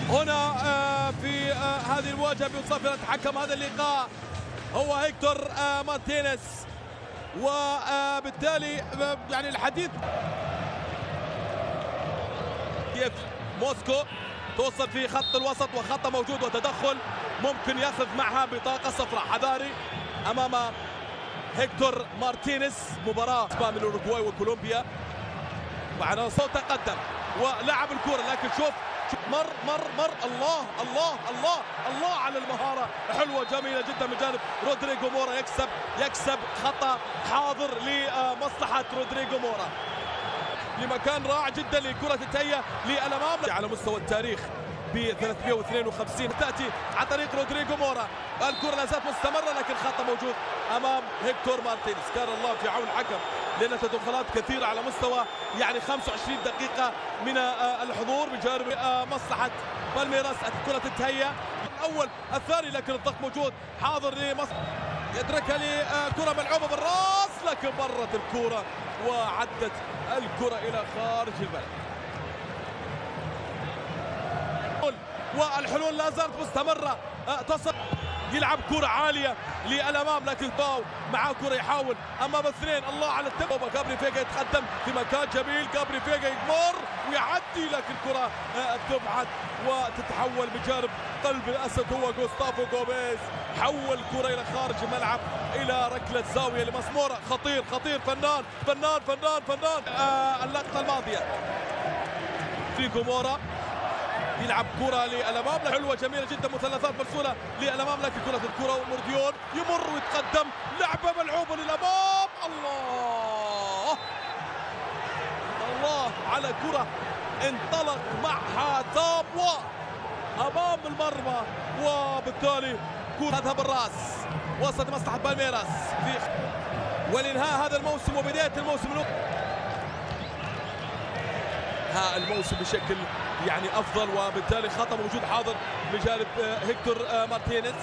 هنا في هذه المواجهة بصافرة حكم هذا اللقاء هو هيكتور مارتينيز، وبالتالي يعني الحديث كيف موسكو توصل في خط الوسط وخطأ موجود وتدخل ممكن ياخذ معها بطاقة صفراء. حذاري أمام هيكتور مارتينيز. مباراة من الأوروغواي وكولومبيا، وعلى صوت تقدم ولعب الكرة، لكن شوف مر مر مر، الله الله الله الله على المهارة، حلوة جميلة جدا من جانب رودريغو مورا. يكسب خطأ حاضر لمصلحة رودريغو مورا لمكان رائع جدا لكرة تتهيأ للأمام على مستوى التاريخ ب 352 تأتي عن طريق رودريغو مورا. الكرة لا زالت مستمرة لكن خطأ موجود أمام هيكتور مارتينيز. كان الله في عون الحكم لأن تدخلات كثيرة على مستوى يعني 25 دقيقة من الحضور بجانب مصلحة بالميراس. الكرة تتهيأ الأول الثاني لكن الضغط موجود حاضر لمصر، يدركها لكرة ملعوبة بالراس لكن مرت الكرة وعدت الكرة إلى خارج الملعب. والحلول لا زالت مستمرة، تصل يلعب كرة عالية للأمام لكن باو معاه كرة يحاول أمام اثنين، الله على التم. جابري فيجا يتقدم في مكان جميل، جابري فيجا يمر ويعدي لكن الكرة تبعد وتتحول بجانب قلب الأسد هو غوستافو غوميز. حول الكرة إلى خارج الملعب إلى ركلة زاوية لمسمورة. خطير خطير، فنان فنان فنان فنان. اللقطة الماضية رودريغو مورا يلعب كرة للأمام، حلوة جميلة جدا، مثلثات مرسولة للأمام لكن كرة الكرة ومرديون يمر ويتقدم، لعبة ملعوبة للأمام، الله الله على كرة انطلق معها تابوا أمام المرمى، وبالتالي كرة تذهب بالراس وصلت مصلحة بالميراس في والإنهاء هذا الموسم وبداية الموسم ها الموسم بشكل يعني افضل، وبالتالي خطا موجود حاضر من جانب هيكتور مارتينيز.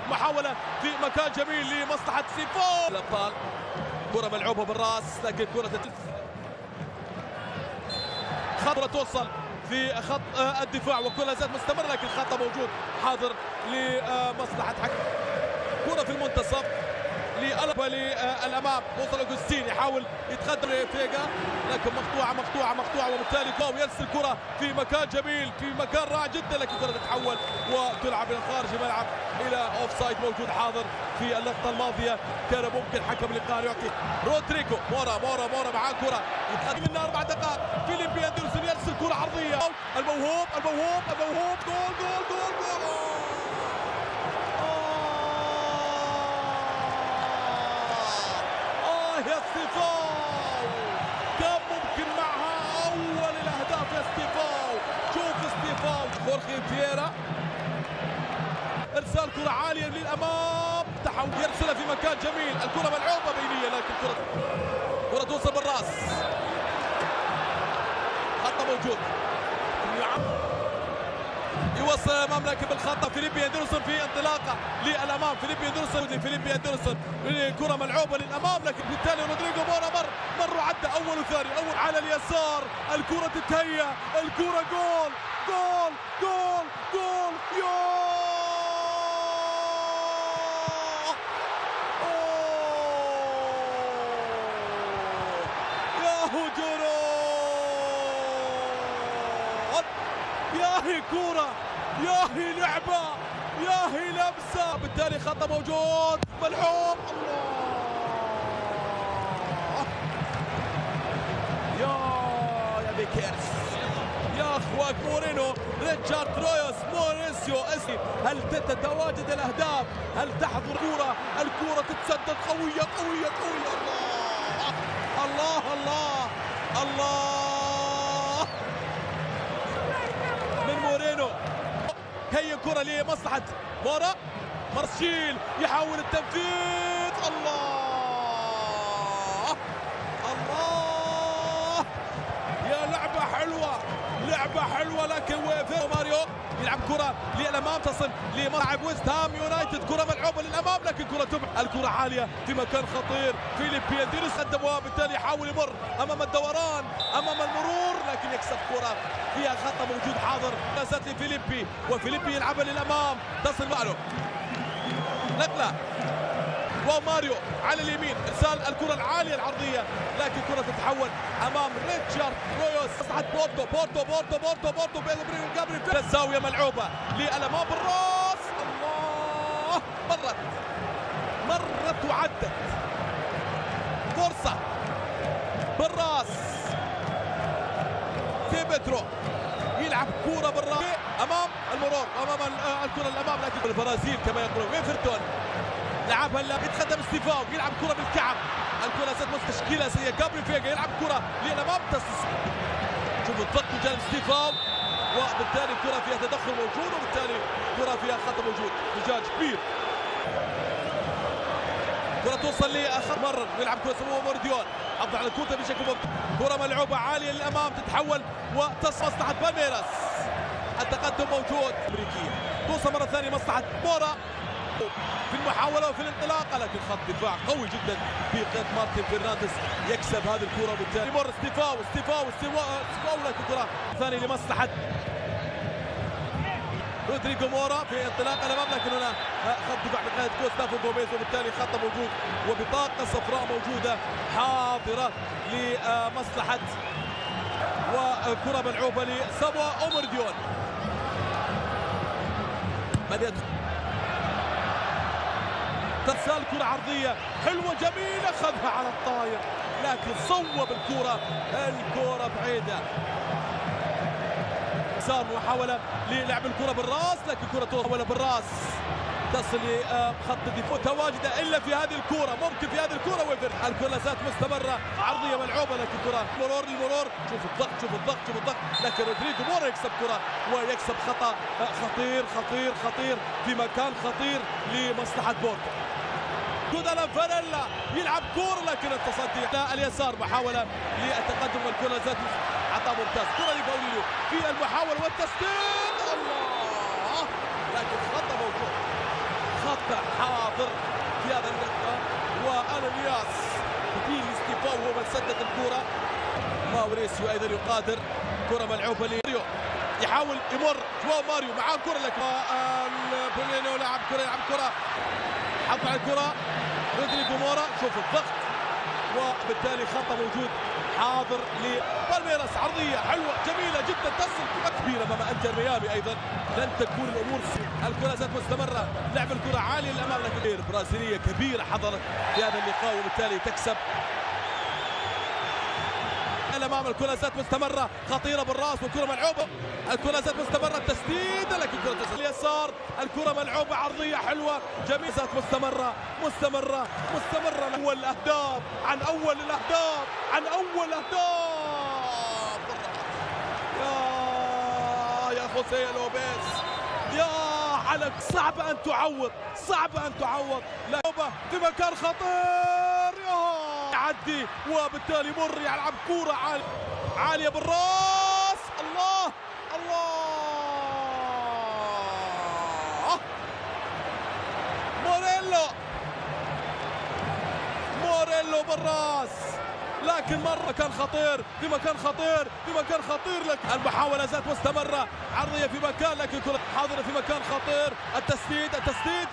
محاولة في مكان جميل لمصلحة سيفو الابطال. كره ملعوبه بالراس لكن كره خطره توصل في خط الدفاع وكلها زاد مستمر لكن خطا موجود حاضر لمصلحة حكم. كره في المنتصف للأمام، وصل أوغستين يحاول يتقدم فيجا لكن مقطوعة مقطوعة مقطوعة، وبالتالي باو يرسل كرة في مكان جميل في مكان رائع جدا لكن الكرة تتحول وتلعب إلى خارج الملعب إلى offside موجود حاضر في اللقطة الماضية. كان ممكن حكم اللقاء يعطي رودريغو مورا مورا مورا معاه كرة يتقدم منها 4 دقائق. فيليبي أندرسون يرسل كرة عرضية، الموهوب الموهوب الموهوب، جول جول جول جول. يا ستيفاو كان ممكن معها اول الاهداف يا ستيفاو. شوف ستيفاو، خورخي فييرا ارسال كرة عالية للامام، تحول يرسلها في مكان جميل، الكرة ملعوبة بينية لكن كرة توصل بالراس، خطأ موجود يوصل الامام لكن بالخطا فيليبي اندرسون في انطلاقة للامام. فيليبي اندرسون فيليبي اندرسون كره ملعوبه للامام لكن بالتالي رودريغو مورا مر وعدى اول وثاني، اول على اليسار، الكره تتهيأ، الكره جول جول جول جول. يا يا هجرون، يا هي كورة، يا هي لعبة، يا هي لمسة. بالتالي خطأ موجود ملعوب، الله يا بيكيرس، يا اخواك مورينو، ريتشارد رويوس، موريسيو اسي. هل تتواجد الاهداف؟ هل تحضر كورة؟ الكورة تتسدد قوية قوية قوية. الله الله الله الله من مورينو. هي كرة لمصلحة مورا، مارسيل يحاول التنفيذ، الله الله يا لعبة حلوة، لعبة حلوة لكن وفيرو ماريو يلعب كرة للأمام تصل لملعب ويست هام يونايتد، كرة ملعوبة للأمام لكن كرة تبعد، الكرة عالية في مكان خطير. فيليبي اندرس قدم وبالتالي يحاول يمر أمام الدوران أمام المرور لكن يكسب الكرة فيها خطأ موجود حاضر. لازالت لفيليبي، وفيليبي يلعبها للأمام، تصل معه نقلة وماريو على اليمين، ارسال الكرة العالية العرضية، لكن الكرة تتحول امام ريتشارد رويوس. مصلحة بورتو بورتو بورتو بورتو بورتو بيدرو الزاوية ملعوبة للأمام بالراس، الله مرت مرت وعدت فرصة بالراس. بيدرو يلعب كرة بالراس امام المرور، امام الكرة الامام، لكن البرازيل كما يقولون. ويفرتون لعبها، يتقدم ستيفاو يلعب كرة بالكعب، الكرة زاد تشكيلة سيئة. جابري فيجا يلعب كرة للأمام، شوف الضغط من جانب ستيفاو، وبالتالي الكرة فيها تدخل موجود، وبالتالي الكرة فيها خطأ موجود، احتجاج كبير. كرة توصل لآخر مرة، يلعب كرة سموه مورديون، حافظ على الكرة بشكل ممتاز، كرة ملعوبة عالية للأمام تتحول وتصل مصلحة بالميراس، التقدم موجود أمريكية، توصل مرة ثانية مصلحة مورا في المحاولة وفي الانطلاقة، لكن خط دفاع قوي جدا بقيادة مارتن فرنانديز يكسب هذه الكرة، وبالتالي يمر ستيفاو ستيفاو ستيفاو، لكن كرة ثانية لمصلحة رودريجو مورا في انطلاقة الأمام، لكن هنا خط دفاع بقيادة جوستافو جوميز، وبالتالي خطأ موجود وبطاقة صفراء موجودة حاضرة لمصلحة، وكرة ملعوبة لسابوا أومرديون. من ترسال كرة عرضية حلوة جميلة، خذها على الطاير لكن صوب الكرة، الكرة بعيدة. صار محاولة للعب الكرة بالراس، لكن كرة توصل بالراس تصل لخط الدفاع، متواجدة إلا في هذه الكرة، ممكن في هذه الكرة ويفر. الكرة لا زالت مستمرة، عرضية ملعوبة لكن كرة مرور للمرور، شوف الضغط شوف الضغط شوف الضغط، لكن رودريجو مورا يكسب كرة ويكسب خطأ خطير خطير خطير في مكان خطير لمصلحة بورتو. جودالا فاريلا يلعب كورة لكن التصدي على اليسار، محاولة للتقدم والكرة زادت، عطاء ممتاز، كرة لباولينيو في المحاولة والتسديد، الله لكن خطأ موجود، خطأ حاضر في هذا اللقطة، وأنانياس بديل ستيفاو هو من سدد الكرة. ماوريسيو أيضا يقادر، كرة ملعوبة لريو، يحاول يمر جواو ماريو معاه كرة، لكن بولينو لعب كرة، يلعب كرة، حط على الكرة رودريجو مورا، شوف الضغط وبالتالي خطأ موجود حاضر لبالميراس. عرضية حلوة جميلة جدا تصل كبيرة أمام انتر ميامي، أيضا لن تكون الأمور. الكرة زادت مستمرة، لعب الكرة عالية للأمام، لكن البرازيلية كبيرة حضرت في هذا اللقاء وبالتالي تكسب. الأمام الكرة زادت مستمرة، خطيرة بالراس والكرة ملعوبة، الكرة زادت مستمرة، التسديد لكن الكرة تصل اليسار، الكرة ملعوبة عرضية حلوة جميلة، زادت مستمرة مستمرة مستمرة. أول الأهداف عن أول الأهداف عن أول الأهداف، يا خوسيه لوبيز، يا على صعب أن تعوض، صعب أن تعوض، لعبة في مكان خطير، يا يعدي وبالتالي مر يلعب كرة عالية عالية بالراس، الله الله موريلو موريلو بالراس، لكن مرة كان خطير في مكان خطير في مكان خطير، لك المحاولة زادت مستمرة، عرضية في مكان لكن كرة حاضرة في مكان خطير، التسديد التسديد.